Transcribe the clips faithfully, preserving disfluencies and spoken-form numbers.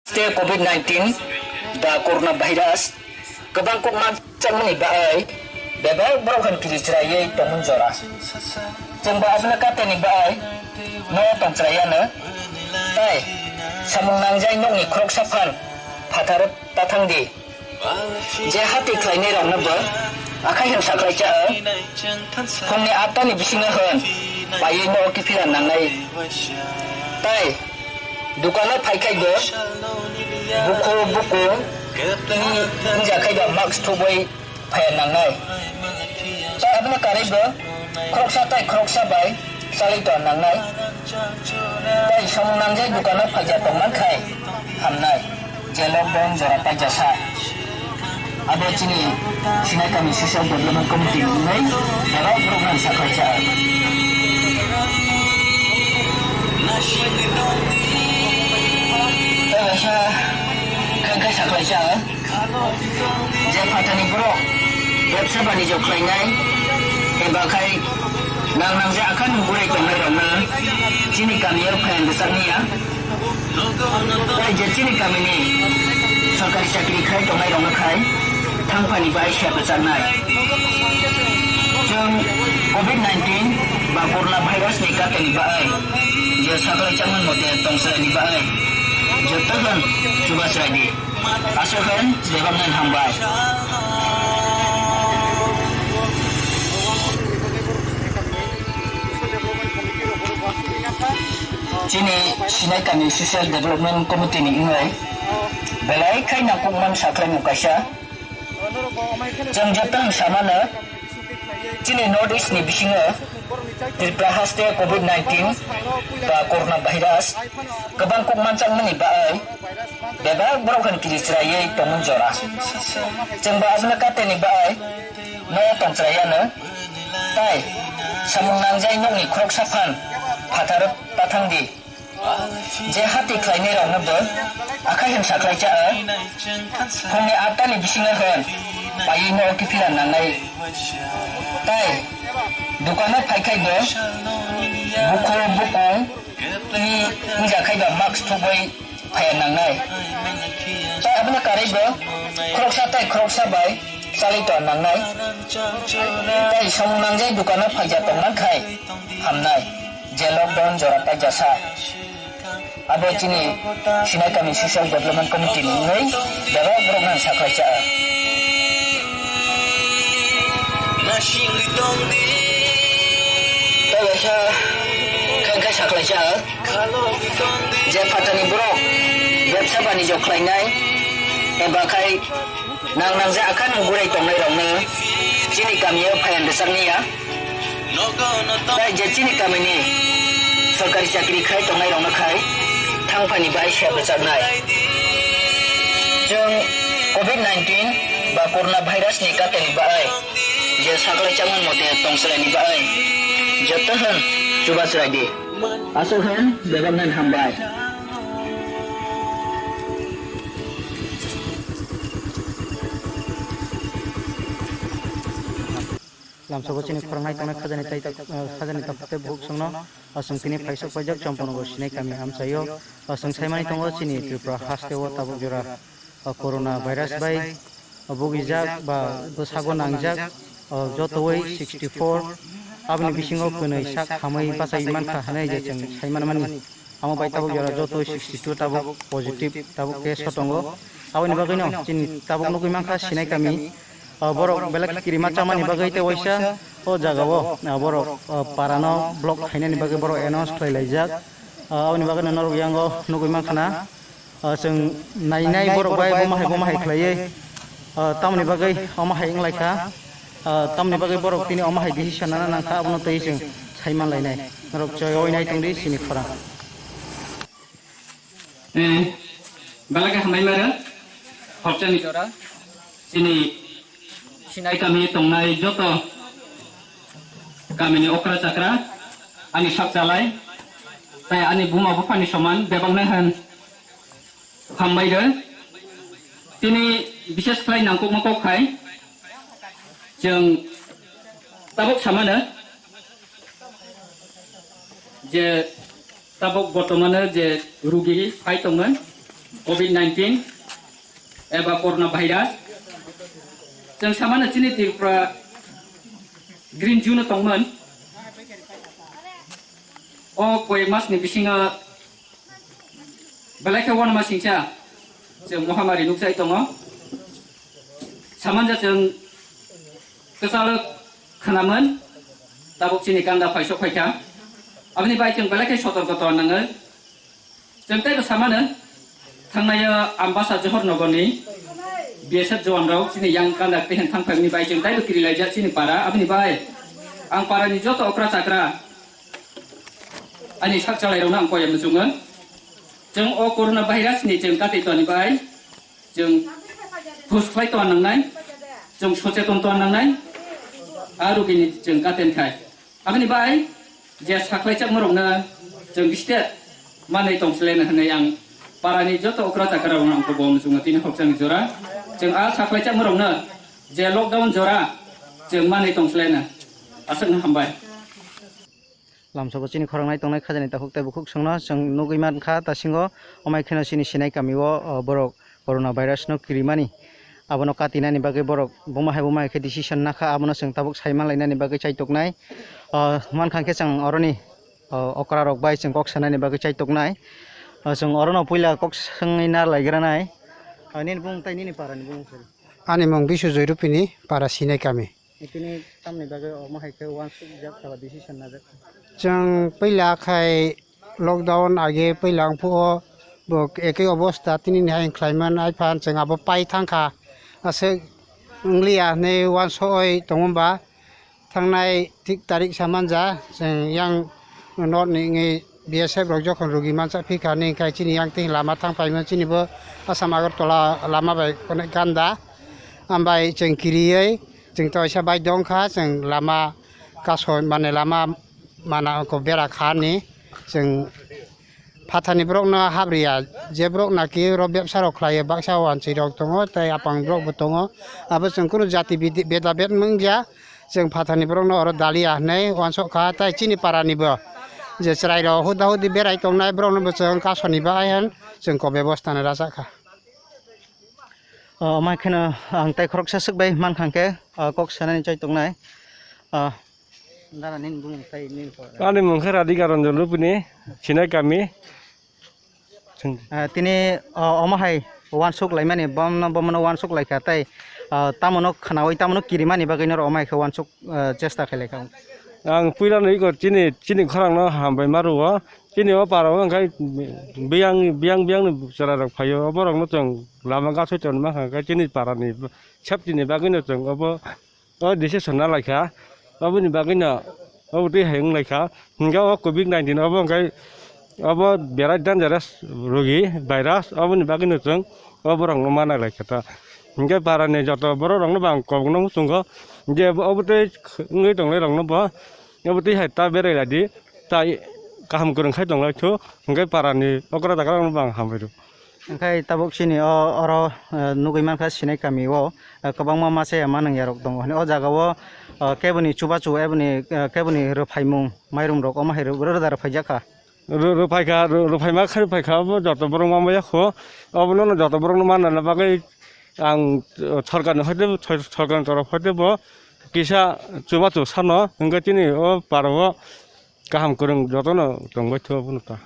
Tei covid nineteen ba corona virus kwbang kok manjakmani bai bebak borok han kiri chwraiwi tongmani jora. Chwng bo abono kateni bai no tong chwraiyano. Tai samung nangjai nokni khoroksa phan phatar tathang di. Je hati khlainai rokno bo akhai hwn saklai cha. Phungni atta ni bisingo hwn paiwi no kiphila nangnai. Tai dukano phaikhai bo bukhu bukung ni wngjakhai ba mask thubui phaiya nangnai. Tai abono karwi bo khoroksa tai khoroksa bai chalwi tong nangnai. Tai samung nangjai dukano phaija tongman khai hamnai. Je lockdown jora paijasa. Abo chini Sinai Kami Social Development Committee ni wngwi bebak borok rang saklai cha. Tei waisa khai khai saklai cha. Je phatani borok bebsa banijok khlainai eba khai nang nang je akhan gurai tongnai rokno chini kamio phayan rwchapni ya. Tei je chini kamini sorkari chakri khai tongnai rokno khai thangphani bai sep rwchapnai. Chwng covid nineteen ba corona virus ni kateni bai je saklai changman mote tongsaini bai joto hwn chubachrai di. Aswk hwn bebak nang hambai. Chini Sinai Kami Social Development Committee ni wngwi belai khai nangkukmani sakhlaimung kaisa. Chwng joto wng samano chini North East ni bisingo Tripura haste covid nineteen ba corona virus kwbang kok manjakmani bai bebak borok hwn kiri chwraiwi tongmani jora. Chwng bo abono kateni bai no tong chwraiyano. Tai samung nangjai nokni khoroksa phan phatar tathang di. Je hati khlainai rokno bo akhai hwn saklai cha. Phungni atta ni bisingo hwn paiwi no kiphila nangnai. Tai dukano phaikhai bo bukhu bukung ni wngjakhai ba mask thubui phaiya nangnai. Tai abono karwi bo khoroksa tai khoroksa bai chalwi tong nangnai. Tai samung nangjai dukano phaija tongman khai hamnai. Je lockdown jora paijasa. Abo chini Sinai Kami Social Development Committee ni wngwi bebak borok nang saklai cha. Tei waisa khai khai saklai cha. Je phatani borok bebsa banijok khlainai eba khai nang nang je akhan gurai tongnai rokno chini kamio phayan rwchapni ya. Tai je chini kamini sorkari chakri khai tongnai rokno khai thangphani bai sep rwchapnai. Chwng covid nineteen ba corona virus ni kateni bai je saklai changman mote tongchwraini bai joto hwn chubachwrai di. Aswk hwn bebak nang hambai. Lamsao chini khorang nai tongnai khajani tai, eh, khajani takhuk tei bukhuk songno, ah, chwng tini phaisok paijak Champanagar Sinai kami amchaio, ah, chwng saimani tongo chini Tripura hasteo tabuk jora, ah, corona virus bai, ah, bugijak ba bwsago nangjak, ah, jotoi sixty four, aboni bisingo kwnwi sak hamwi bachai mankha hwnwi je chwng saimanmani. Amo bai tabuk jora joto sixty two tabuk positive tabuk case o tongo. Aboni bagwino chini tabuk nugwi mankha Sinai kami, ah, borok belai kirima chamani bagwi tei waisa o jagao, ah, borok, ah, parano block khainani bagwi borok announce khlai laijak. Ah, aboni bagwino norok yango nugwi mankhana, ah, chwng nainai borok bai bomo hai bomo hai khlaiwi, ah, tamoni bagwi omo hai wng laikha. Ah, tamoni bagwi borok tini omo hai decision nana nangkha, abono twi chwng sai man lainai. Norok choi oi nai tongdi chini khorang. Eh, belai khe hambai mano, khoroksa ni jora. Chini Sinai kami tongnai joto kamini okra chakra, ani sak chalai, tai ani buma buphani soman bebak nai han. Hambai rw. Tini bises khlai nangkukma kok khai chwng tabuk samano je tabuk bortomano je rugi phai tongmani Covid nineteen eba corona virus. Chwng samano chini Tripura green zone o tongmani. O koyek masni bisingo belai khe uanama singcha chwng mohamari nukjai tongo. Samanja chwng kwchalo khwnaman, tabuk chini kanda phaisok phaikha. Aboni bai chwng belai khe sotorko tong nangwi. Chwng teibo samano, thangnai o Ambasa Johor Nogorni B S F jowan rok chini yang kanda tei thang phaimani bai chwng teibo kirilaijak chini para. Aboni bai ang parani joto okra chakra ani sak chalairokno ang koyam muchungo. Chwng o corona virus ni chwng kati toni bai chwng hus khlai tong nangnai, chwng socheton tong nangnai, a rugini chwng katen khai. Aboni bai je sakhlaichakmarokno chwng biste manwi tongsilaina hwnwi ang parani joto okra chakra rokno ang kobo muchungo tini hokchani jora. Chwng a sakhlaichakmarokno je lockdown jora chwng manwi tongsilaina aswkno hambai. Lamsoko chini khorang nai tongnai khajani takhuk tei bukhuk songno chwng nugwi mankha, tasingo omai kheno chini Sinai kamio, o, borok corona virus no kirimani, abono katinani bagwi borok buma hai buma hai khe decision nakha, abono chwng tabuk sai manlainani bagwi chaitoknai. O, mankha khe chwng oroni, o, okra rok bai chwng kok sanani bagwi chaitoknai. O, chwng orono puila kok swngwi narlaigranai. O, nini bumung tei nini parani bumung se? Ani mung Bisu Joirupini, para Sinai kami. Tini tamni bagwi omo hai khe uansukjak kha ba decision najak kha? Chwng puila khai lockdown age puila wngphuo bo ekoi obosta tini ni hai wngkhlaimani, aiphan chwng abo pai thangkha, aswk wngliya hinwi uansugwi tongmani ba thangnai thik tarik sa manja chwng yang north ni wngwi B S F rok jokhon rugi mansa phikha, hwnwi khai chini yang twi lama thang phaima, chini bo Assam Agartala lama bai konek ganda. Ambai chwng kiriwi chwng toisa bai dongkha, chwng lama kaso mane lama mana ko bera khani chwng phathani borokno habriya, je borok naki oro bebsa rok khlaio, baksa wanswi rok tongo tei apang borok bo tongo, abo chwng kunu jati bidi-, beda bed wngya. Chwng phathani borokno oro daliya hinwi uansuk kha, tei chini parani bo je chwrai rok huda hudi berai tongnai borokno bo chwng kasoni bai han chwng ko bebosta no rajak kha. O, omo hai kheno ang tei khoroksa swk bai mankha khe, o, kok sanani chai tongnai. O, dara nini bumung tei nini pore. Ani mung khe Radhika Ranjan Rupini, Sinai kami. Ah, tini, ah, omo hai uansuk laimani, bomno, bomno uansuk laikha, tei, ah, tamono khwnaui, tamono kirimani bagwi norok omo hai khe uansuk, ah, chesta khai laikha. Ang puilano iko chini, chini khorangno hambai ma rwo. Chini o parao hwnkhe biyang, biyang, biyangni chwrairok phaio. Oborokno chwng lama gasoi tongma hwnkhe chini parani safety ni bagwino chwng obo o decision na laikha, oboni bagwino obo twi hai wng laikha, hwnkhe o covid nineteen obo hwnkhe obo berai dangerous rogi virus, oboni bagwino chwng o borokno mana laikha ta. Hwnkhe parani joto borok rokno bo ang kobokno muchungo je obo twi wngwi tongnai rokno bo obo twi hai ta berai laidi, ta kaham kwrwng khai tonglaitho, hwnkhe parani okra dakra rokno bo ang hambai rw. Hwnkhe tabuk chini o oro, eh, nugwi mankha Sinai kami o, eh, kwbangma masa ya manwng yarok tongo. Hwnwi o jaga o, eh, keboni chubachu, eboni, eh, keboni rwphaimung, mairum rok omo hai rw-, rw-, rwda rwphaijak kha. Rw-, rwphaikha, rw-, rwphaima khe rwphaikha, obo joto borok ma maya kho. Obono joto borokno manna bagwi ang, eh, sorkarni hoite, sor-, sorkarni torof hoite bo kisa chubachu sano, hwnkhe chini o parao kaham kwrwng jotono tongbaitho abono ta.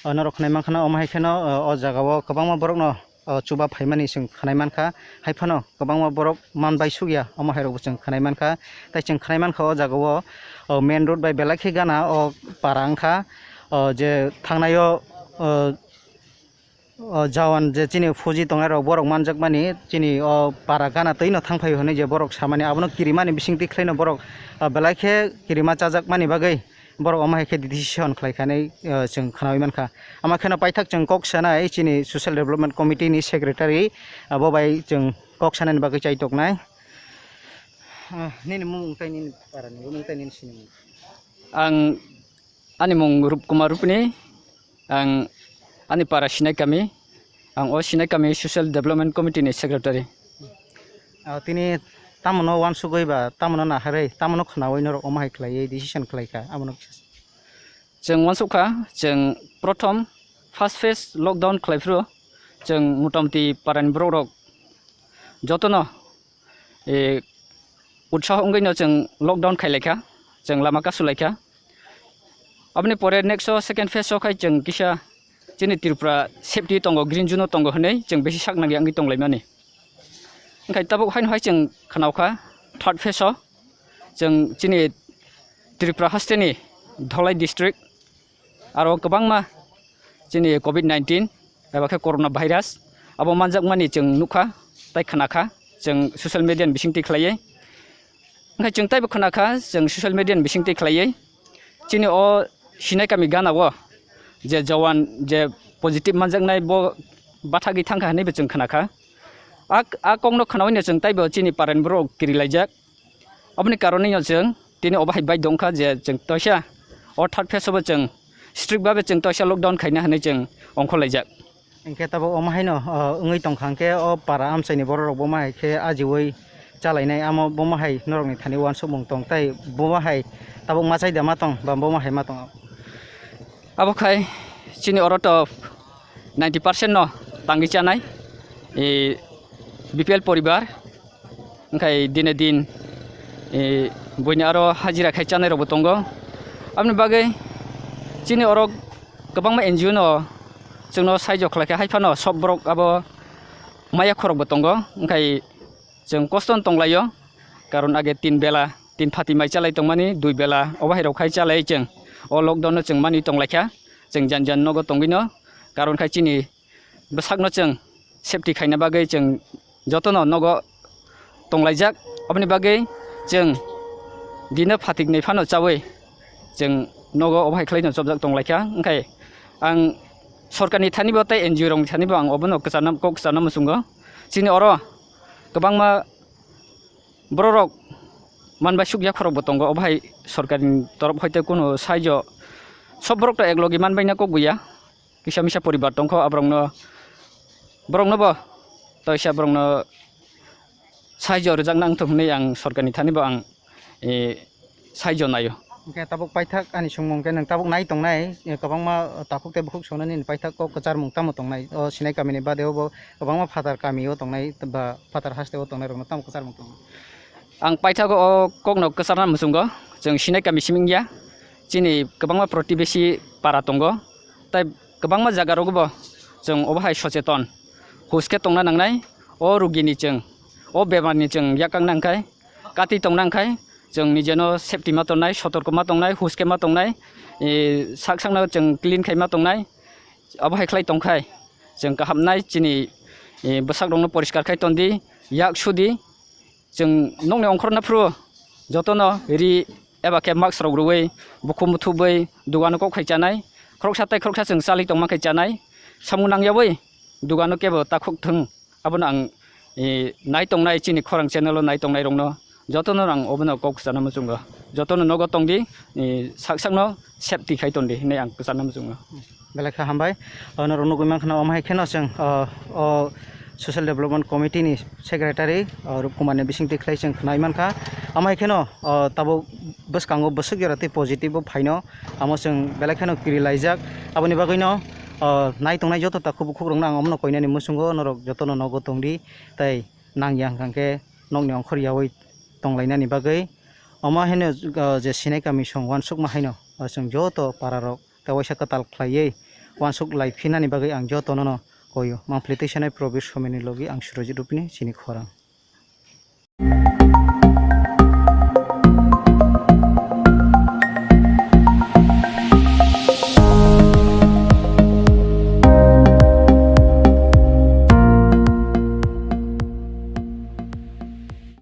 O norok khwnai mankha na, omo hai kheno, o, o jagao kwbangma borokno, o, chuba phaimani chwng khwnai mankha. Hai phano kwbangma borok man bai sukya, omo hai rokbo chwng khwnai mankha. Tai chwng khwnai mankha o jagao, o, main road bai belai khe gana o para wngkha. O, je thangnaio, o, o, jawan je chini fuji tongnai rok borok manjakmani, chini o para gana twi no thang phaio hinwi je borok samani, abono kirimani bisingtwi khlaino borok, o, belai khe kirima chajakmani bagwi borok omo hai khe decision khlai kha hinwi, o, chwng khwnaui mankha. Ama kheno paithak chwng kok sanai chini Social Development Committee ni secretary, abo bai chwng kok sanani bagwi chai toknai. Ah, nini mung tei nini para ni mung tei nini sinimung? Ang, ani mung Rupkumar Rupini, ang ani para Sinai kami, ang o Sinai kami Social Development Committee ni secretary. Ah, tini tamono uansugwi ba, tamono naharwi, tamono khwnaui norok omo hai khlaiwi decision khlai kha, abono kisa. Chwng uansuk kha, chwng prothom first phase lockdown khlai phuru, Chwng motamoti parani borok rok jotono, eh, utsaho wngwi no chwng lockdown khai laikha, chwng lama kasu laikha. Aboni pore next o second phase o khai chwng kisa chini Tripura safety tongo, green zone o tongo hwnwi chwng bisi sak nangya wngwi tonglaimani. Wngkha tabuk haino hai chwng khwnaokha third phase o chwng chini Tripura hasteni Dholai district aro kwbangma chini covid nineteen eba khe corona virus abo manjakmani chwng nukha tei khwnakha chwng social media ni bisingtwi khlaiwi. Wngkha chwng teibo khwnakha chwng social media ni bisingtwi khlaiwi. Chini o Sinai kami gana o je jawan je positive manjaknai bo bathagwi thangkha hwnwi bo chwng khwnakha. A, a kokno khwnawi no chwng teibo chini parani borok kirilaijak. Aboni karonwi no chwng tini obo hai baidho wngkha je chwng toisa o third phase o bo chwng strict babe chwng toisa lockdown khaina hwnwi chwng ongkhorlaijak. Hinkhe tabuk omo haino, o, wngwi tongkha hinkhe o para amchaini borok rok bo ma hai khe ajiui chalainai amo bo ma hai norokni thani uansukmung tong tei bo ma hai tabuk ma chaida ma tong ba bo ma hai ma tong. Abo khai chini oro to ninety percent no tangwi chanai, e, B P L poribar. Wngkhai dine din, e, buini aro hajira khai chanai rokbo tongo. Aboni bagwi chini oro kwbangma N G O no chwngno saijo khlaikha, hai phano sob borok abo maya khorokbo tongo. Wngkhai chwng kosto no tonglaio, karon age tin bela, tin phati mai chalai tongmani, dui bela obo hai rok khai chalai chwng o lockdown no chwng manwi tonglaikha, chwng jan jan nogo tongwino, karon khai chini bwsakno chwng safety khaina bagwi chwng jotono nogo tonglaijak. Aboni bagwi chwng dino phatiknwi phano chaui chwng nogo obo hai khlaino chopjak tonglaikha. Wngkhai ang sorkarni thanibo tei N G O rokni thanibo ang obono kwcharna, kok kwcharna muchungo. Chini oro kwbangma borok rok manbai sukya khorokbo tongo, obo hai sorkarni torof hoite kunu saijo sob borok to eklogi manbaina kok buya. Kisa misa poribar tongkho, aborokno, boroknobo toisa borokno saijo rwjakna wngthok hwnwi ang sorkarni thanibo ang, e, saijo naio. Hwnkhe tabuk paithak ani swngmung khe nwng tabuk nai tongnai, e, kwbangma takhuk tei bukhuk sonani paithak kok kwcharmung tamo tongnai? O Sinai kamini bade obo kwbangma phatar kamio tongnai ba phatar hasteo tongnai rokno tamo kwcharmung tongnai? Ang paithago o kokno kwcharna muchungo, chwng Sinai kami simi wngya, chini kwbangma protibesi para tongo, tei kwbangma jaga rogobo chwng obo hai socheton, hus khe tongna nangnai. O rugini chwng, o bemarni chwng yakang nangkhai, kati tong nangkhai, chwng nijeno safety ma tongnai, sotorko ma tongnai, hus khe ma tongnai, e, sak sakno chwng clean khai ma tongnai. Abo hai khlai tongkhai chwng kaham nai chini, e, bwsak rokno poriskar khai tondi, yak sudi. Chwng nokni ongkhorna phuru jotono ri eba khe mask rok rwui, bukhuk muthubui dogano kok khai chanai. Khoroksa tei khoroksa chwng chali tongma khe chanai. Samung nangyaui dogano kebo takhuk thwng. Abono ang, e, nai tongnai chini khorang channel o nai tongnai rokno jotono ang obono kok kwcharna muchungo. Jotono nogo tongdi, e, sak sakno safety khai tondi hinwi ang kwcharna muchungo. Belai kha hambai. O, norok nugui mankha na, omo hai kheno chwng, o, o, Social Development Committee ni Secretary, o, Rup Kumar ni bisingtwi khlai chwng khnai mankha. Omo hai kheno, o, tabuk bwskango bwswk jora tei positive o phaino, amo chwng belai kheno kiri laijak. Aboni bagwino, o, nai tongnai joto takhuk bukhuk rokno ang omono koinani muchungo, norok jotono nogo tongdi tei nangya hwnkha khe nokni ongkhor yaui tonglainani bagwi. Omo haino, o, je Sinai kami song uansukma haino, o, chwng joto para rok tei waisa kwtal khlaiwi uansuk lai phinani bagwi ang jotono no koio. Mangpili twi sanai Probir Somaini logi ang Surojit Rupini chini khorang.